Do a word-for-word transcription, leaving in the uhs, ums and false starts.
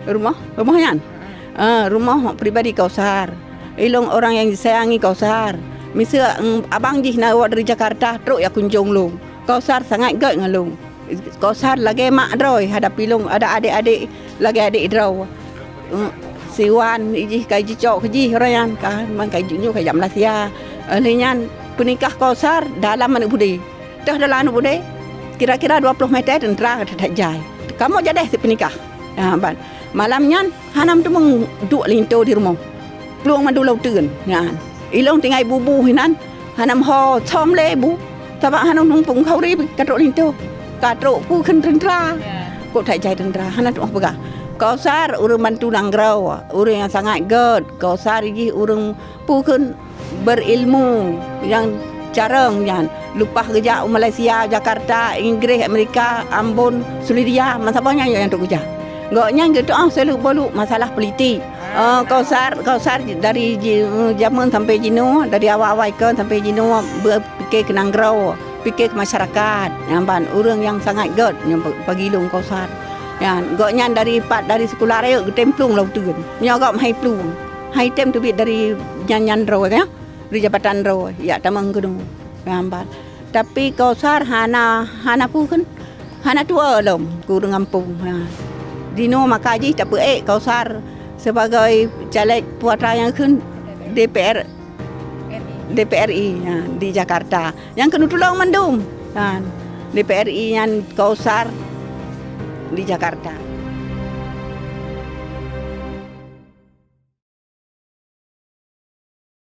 Rumoh, rumoh nyan. Ah, rumoh pribadi Kausar. Ilong orang yang disayangi Kausar. Miseu, mm, abang jih na dari Jakarta trok ya kunjung lôn. Kausar sangat gèt ngon lôn. Kausar lagèe mak droe hadap ilong, ada adek-adek lagèe adek droe. Mm, si Wan jih ka jicok keu jih orang nyan ka, man ka jih nyoe ka jak Malaysia. Lheuh nyan peunikah Kausar dalam aneuk budé. Teuh dalam aneuk budé, kira-kira dua ploh meter teuntra that-that jai. Kamoe jadeh sit peunikah. Ha, ban. Malam nyan hana meuteumèe duek linto di rumoh. Plueng mandum lam uteuen nyan. Ilong tinggai bubu hinan, hana meuho som lé bu. Sabab hana muphom khauri ka trok linto. Ka trok peue kheun teuntra. Ya. Kok that jai teuntra, hana tu'oh peugah. Kausar ureueng bantu nanggroe, ureueng nyang sangat gèt. Kausar jih ureueng peue kheun berilmu nyang carông nyan, leupah geujak u Malaysia, Jakarta, Inggris, Amerika, Ambon, Swedia, masa boh nyan nyang trok geujak. Gobnyan geutu'oh seuluk-beuluk masalah politik. Oh, Kausar, Kausar dari ji-, jameun sampai jinoe, dari awai-awai kon sampai jinoe beupike keu nanggroe, pike keu masyarakat. Nyan ban ureueng nyang sangat gèt nyan bagi lôn Kausar. Nyan, gobnyan dari pat dari sikula rayeuk geutem plueng lam uteuen. Nyoe gob hai plueng. Hai tem teubiet dari nyan-nyan droe, ya. Di jabatan droe, ya tamong keunoe. Nyan ban. Tapi Kausar hana, hana peue kheun, hana tuwoe lom keu ureueng gampông. Ha. Jinoe maka jih tapeuék Kausar sebagai caleg peue atra nyang kheun D P R, D P R I, ha, di Jakarta. Nyang keuneuk tulông mandum. Ha. D P R I nyan Kausar di Jakarta.